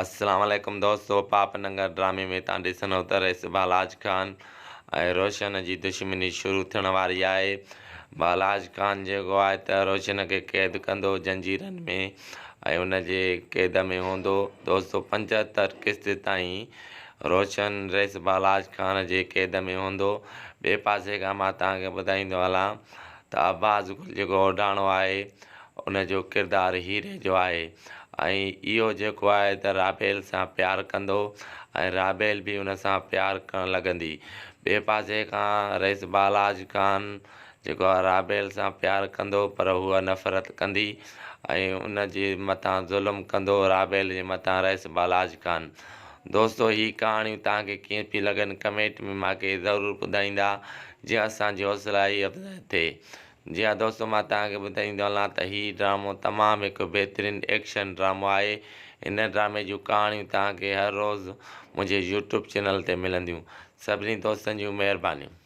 السلام عليڪم دوستو پاپ ننگر ڊرامي ۾ تان ڏسندو ته رئيس بالاچ خان ۽ روشن جي دشمني شروع ٿيڻ واري آهي. بالاچ خان جيڪو آهي ته روشن کي قيد ڪندو جنجيرن ۾ ۽ ان جي قيد ۾ هوندو. دوستو 75 قسط تائين روشن رئيس بالاچ خان جي قيد ۾ هوندو. ٻئي پاسي کان مان توهان کي ٻڌائيندو هلان ته عباس گل جيڪو اوڍاڻو آهي ان جو ڪردار هيري جو آهي ۽ اهو جيڪو آهي ته رابيل سان پيار ڪندو ۽ رابيل به ان سان پيار ڪرڻ لڳندي. ٻئي پاسي کان رئيس بالاچ خان جيڪو آهي رابيل سان پيار ڪندو پر هوء نفرت ڪندي ۽ ان جي مٿان ظلم ڪندو رابيل جي مٿان رئيس بالاچ خان. دوستو هي ڪهاڻيون توهان کي ڪيئن پيون لڳن ڪمينٽ ۾ مان کي ضرور ٻڌائيندا جيئن اسان جي حوصلائي افزائي ٿئي. جي ها دوستو مان توهان کي ٻڌائيندو هلان ته هي ڊرامو تمام هڪ بهترين ايڪشن ڊرامو آهي هن ڊرامي جون ڪهاڻيون توهان کي هر روز منهنجي يوٽيوب چينل تي ملنديون سڀني دوستن جون مهربانيون.